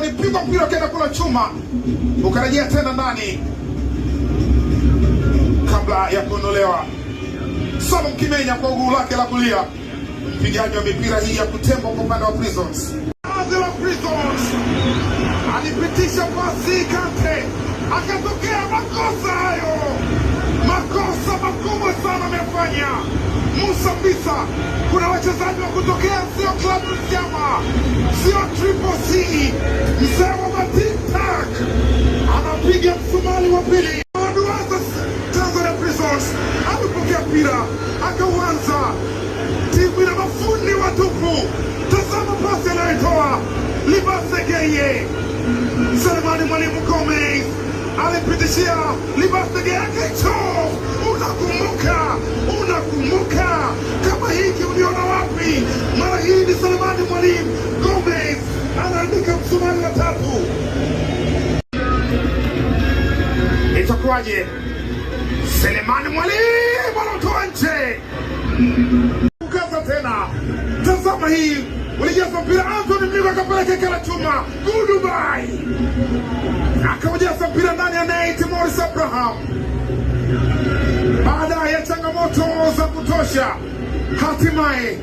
Ulipigwa mpira ukaenda kula chuma, ukarejea tena ndani kabla ya kuondolewa. Salum Kimenya kwa guu lake la kulia, mpigaji wa mipira hii ya kutembwa kwa upande wa Prisons. Azela Prisons alipitisha pasi Kante, akatokea makosa hayo, makosa makubwa sana amefanya Musa Mbisa. Kuna wachezaji wa kutokea, sio klabu chama, sio Triple C, mzee wa matiktak anapiga msumali wa pili. Aduanza Tanzania Prisons amepokea mpira akauanza, timu ina mafundi watupu. Tazama pasi anayotoa Libasegeye. Selemani Mwalimu Gomez alimpitishia Libasegeye akicho. Unakumbuka, unakumbuka kama hiki uliona wapi? Mara hii ni Selemani Mwalimu Gomez anaandika msumari wa tatu. Itakuwaje? Selemani Mwalimu anatoa nje, ukaza tena. Tazama hii, ulijaza mpira Anthony Mligo akapeleka kala chuma, goodbye, akaujaza mpira ndani ya net Morris Abraham. Baada ya changamoto za kutosha, hatimaye